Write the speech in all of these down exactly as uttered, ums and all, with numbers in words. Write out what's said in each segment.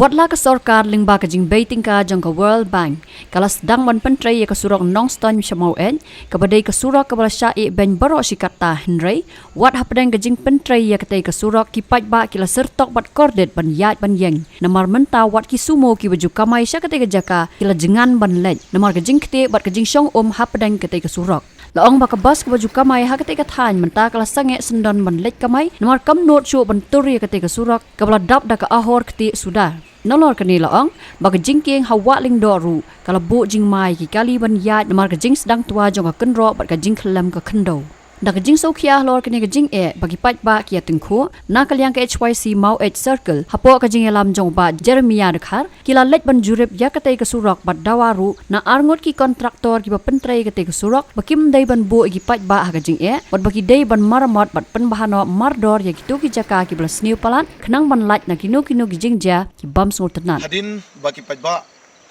Pat la ka sorkar lyngba ka jingbei tyngka jong ka World Bank ka la sdang ban pyntrei ïa ka surok Nongstoiñ sha Maweit, kaba dei ka surok kaba la shah ïehbein baroh shi katta, hynrei wat hapdeng ka jingpyntrei ïa katei ka surok, ki paidbah ki la syrtok bad kordit ban ïaid ban ïeng. Namar mynta wat ki sumo kiba ju kamai sha katei ka jaka ki la jngan ban leit, namar ka jingktieh bad ka jingshong um hapdeng katei ka surok. La ong ba ka bas kaba ju kamai ha katei ka thaiñ mynta ka la sangeh syndon ban leit kamai, namar kam nud shuh ban tur ïa katei ka surok kaba la dap da ka ahor ktieh suda. Nalor kane la ong ba ka jingkieng ha Wah Lyngdoh ruh ka la buh jingma ïa ki kali ban ïaid, namar ka jingsdang twa jong ka kynroh bad ka jingkhyllem ka khyndew. Da ka jingsngewkhia halor kane ka jingeh ba ki paidbah ki ïa tyngkhuh, na ka liang ka H Y C Maweit Circle hapoh ka jingïalam jong u Bah Jeremiah Dkhar, ki la leit ban jurip ïa katei ka surok bad dawa ruh na arngut ki kontraktor kiba pyntrei katei ka surok ba kim dei ban buh ïa ki paidbah ha ka jingeh, bad ba ki dei ban maramot bad pynbha noh mardor ïa kito ki jaka kiba la sniew palat, khnang ban lait na kino kino ki jingjia ki bym sngewtynnat. Hadien ba ki paidbah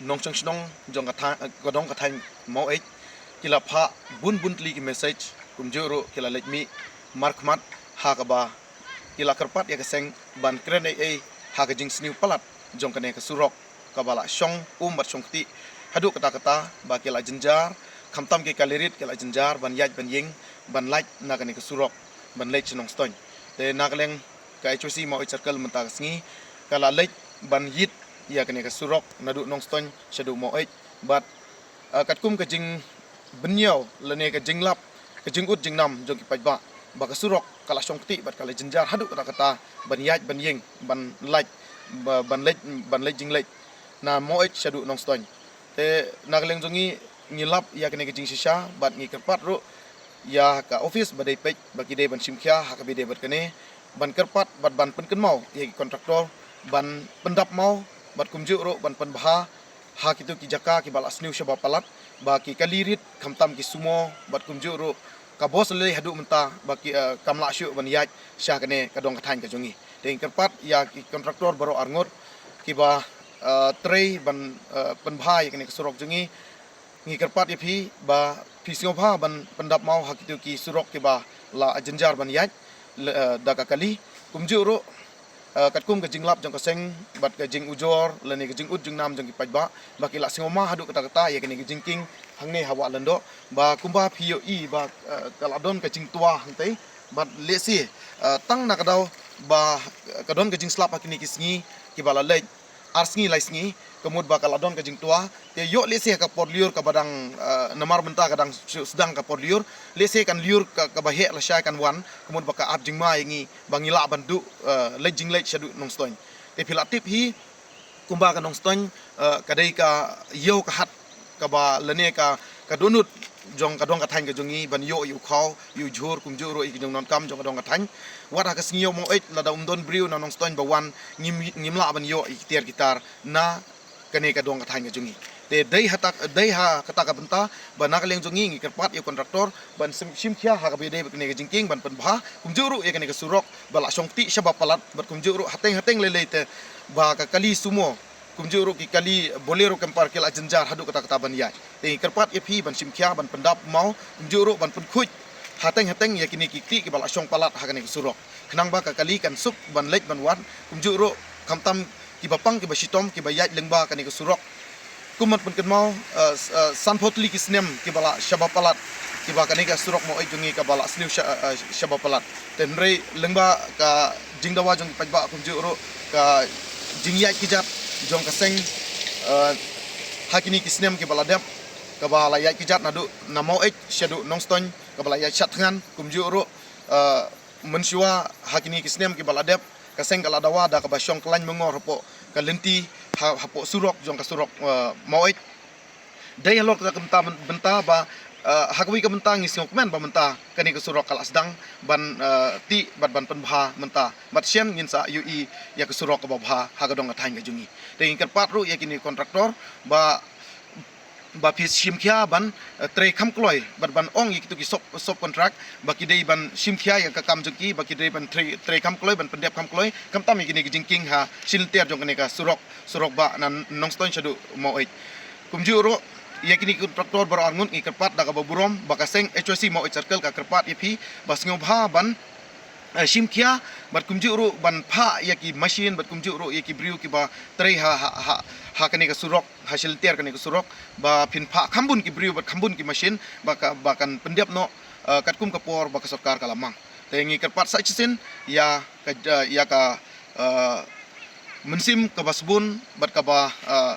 nongshong shnong jong ka thaiñ, ka dong ka thaiñ Maweit, ki la phah bun bun tylli ki message, kumjuh ruh ki la leit mih markhmat ha kaba ki la kyrpad ïa ka seng ban kren ei ei ha ka jingsniew palat jong kane ka surok kaba la shong um bad shong ktieh haduh katta katta, ba ki la jynjar, khamtam ki kali rit ki la jynjar ban ïaid ban ïeng, ban lait na kane ka surok ban leit sha Nongstoiñ. Te na ka liang ka H Y C Maweit Circle mynta ka sngi ka la leit ban ïit ïa kane ka surok naduh Nongstoiñ shaduh Maweit, bad, ah, katkum ka jingbynñiaw lane ka jinglap, ka jingud jingnam jong ki paidbah, ba ka surok ka la shong ktieh bad ka la jynjar haduh katta katta ban ïaid ban ïeng, ban lait, ba, ban leit, ban leit jingleit na Maweit shaduh Nongstoiñ. Te na ka liang jong ngi, ngi lap ïa kane ka jingshisha bad ngi kyrpad ruh ïa ka office ba dei peit ba ki dei ban shim khia ha kaba ïadei bad kane, ban kyrpad bad ban pynkynmaw ïa ki kontraktor ban pyndap maw bad kumjuh ruh ban pynbha ha kito ki jaka kiba la sniew shaba palat, ba ki kali rit khamtam ki sumo bad kumjuh ruh ka bos lei haduh mynta ba ki, eh, kam lah shuh ban ïaid sha kane ka dong ka thaiñ ka jong ngi. Te ngi kyrpad ïa ki kontraktor baroh arngut kiba, eh, trei ban, eh, pynbha ïa kane ka surok jong ngi. Ngi kyrpad ïa phi ba phi sngewbha ban pyndap maw ha kito ki surok kiba la jynjar ban ïaid, le, eh, da ka kali. Kumjuh ruh, eh, katkum ka jinglap jong ka seng bad ka jingujor lane ka jingud jingnam jong ki paidbah, ba ki la sngewma haduh katta katta ïa kane ka jingkieng hangne ha Wah Lyngdoh, ba kumba phi ïohi ba, eh, ka la don ka jingtwa hangtei, bad lehse, eh, tang na ka daw ba, eh, ka don ka jingslap ha kine ki sngi kiba la leit, ar sngi lai sngi, ka mut ba ka la don ka jingtwa, te ïoh lehse ha ka por lyiur kaba dang, eh, namar mynta ka dang shu-, sdang ka por lyiur, lehse kan lyiur ka, kaba heh lashai kan wan, ka mut ba ka ap jingma ïa ngi ba ngi lah ban duh, eh, leit jingleit shaduh Nongstoiñ. Te phi la tip hi, kumba ka Nongstoiñ, eh, ka dei ka ïew ka hat kaba lane ka, ka dohnud jong ka dong ka thaiñ ka jong ngi ban ïoh ïa u khaw, ïa u jhur, kumjuh ruh ïa ki jingdonkam jong ka dong ka thaiñ. Wat ha ka sngi ïoh Maweit lada um don briew na Nongstoiñ ba wan, ngim, ngim lah ban ïoh ïa ki tiar ki tar na kane ka dong ka thaiñ ka jong ngi. Te dei ha ta, dei ha kata ka bynta ba na ka liang jong ngi ngi kyrpad ïa u kontraktor ban shim, shim khia ha kaba ïadei bad kane ka jingkieng ban pynbha, kumjuh ruh ïa kane ka surok ba la shong ktieh shaba palat, bad kumjuh ruh hateng hateng lei lei te ba ka kali sumo, kumjuh ruh ki kali Bolero camper ki la jynjar haduh katta katta ban ïaid. Te ngi kyrpad ïa phi ban shim khia ban pyndap maw, kumjuh ruh ban pynkhuid hateng hateng ïa kine ki ktieh kiba la shong palat ha kane ka surok, khnang ba ka kali kan suk ban leit ban wan, kumjuh ruh khamtam kiba pang kiba shitom kiba ïaid lyngba kane ka surok. Kum ban pynkynmaw, eh, s-, eh, sanphew tylli ki snem kiba la shaba palat, kiba kane ka surok Maweit jong ngi kaba la sniew sha-, eh, eh, shaba palat. Te hynrei lyngba ka jingdawa jong ki paidbah kumjuh ruh ka jingïaid kjat jong ka seng, eh, ha kine ki snem kiba la dep, kaba la ïaid kjat naduh na Maweit shaduh Nongstoiñ, kaba la ïaid shat thngan, kumjuh ruh, eh, mynshuwa ha kine ki snem kiba la dep, ka seng ka la dawa da kaba shong khlaiñ myngor hapoh ka lynti, ha, hapoh surok jong ka surok, eh, Maweit. Dei halor kata ka bynta, bynta ba, eh, ha kawei ka bynta ngi sngewkmen ba mynta kane ka surok ka la sdang ban, eh, tih bad ban pynbha mynta. Bad shen ngin sa ïohi ïa ka surok kaba bha ha ka dong ka thaiñ ka jong ngi. Te ngi kyrpad ruh ïa kine ki kontraktor ba, ba phi shim khia ban, eh, trei kham kloi bad ban ong ïa kito ki sub, sub contract ba ki dei ban shim khia ïa ka kam jong ki, ba ki dei ban trei, trei kham kloi, ban pyndep kham kloi, khamtam ïa kine ki jingkieng ha shi lynter jong kane ka surok, surok ba na Nongstoiñ shaduh Maweit. Kumjuh ruh ïa kine ki kontraktor baroh arngut ngi kyrpad da kaba burom ba ka seng H Y C Maweit Circle ka kyrpad ïa phi ba sngewbha ban, eh, shim khia Bad kumjuh ruh ban phah ïa ki machine, bad kumjuh ruh ïa ki briew kiba trei ha, ha, ha, ha kane ka surok, ha shilynter kane ka surok, ba phin phah kham bun ki briew, bad kham bun ki machine, ba ka, ba kan pyndep noh, eh, katkum ka por, ba ka sorkar ka la mang. Te ngi kyrpad sa shisien, ïa ka, eh, ïa ka, eh, mynsiem kaba sbun, bad kaba, eh,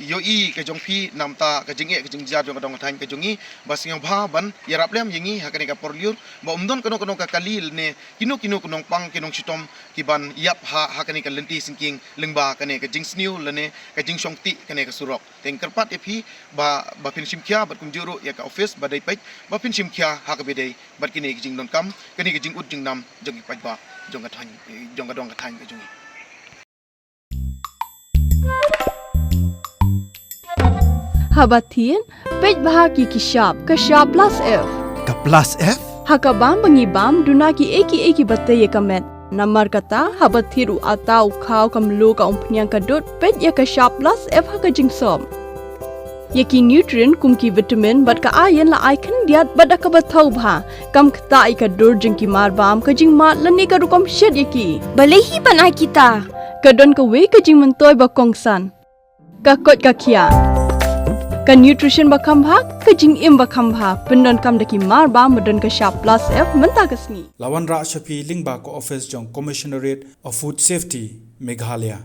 ïohi ka jong phi, namta ka jingeh ka jingjia jong ka dong ka thaiñ ka jong ngi, ba sngewbha ban ïarap lem ïa ngi, ha kane ka por lyiur, ba ym don kano kano ka kali lane, kino kino ki nongpang ki nongshitom, ki ban ïap ha, ha kane ka lynti syngkien, lyngba kane ka jingsniew, lane ka jingshong tih, kane ka surok. Te ngi kyrpad ïa phi, ba, ba phin shim khia, bad kumjuh ruh ïa ka office, ba dei peit, ba phin shim khia, ha kaba dei, bad kine ki jingdonkam, kane ki jingud jingnam, jong ki paidbah, jong ka thaiñ, jong ka dong ka thaiñ ka jong ngi. Haba thied, peit bha ki ki shap, ka shap plus F. Ka plus F? Ha ka bam ba ngi bam, duna ki ei ki ei kiba tei ïa ka met. Namar kata, haba thied u atta u khaw ka mluh ka umphniang ka dud, peit ïa ka shap plus F ha ka jingsop. Ïa ki nutrient kum ki vitamin bad ka iron la ai khyndiat bad da kaba thaw bha. Kam ktah ïa ka dur jong ki mar bam, ka jingmad lane ka rukom shet ïa ki. Balei hi ban ai kita? Ka don kawei ka jingmyntoi ba kongsan. Ka koit ka khiah. Ka nutrition ba kham bha, ka jingim ba kham bha. Pyndonkam da ki mar bam ba don ka shap plus F mynta ka sngi. La wanrah sha phi lyngba ka office jong Commissionerate of Food Safety, Meghalaya.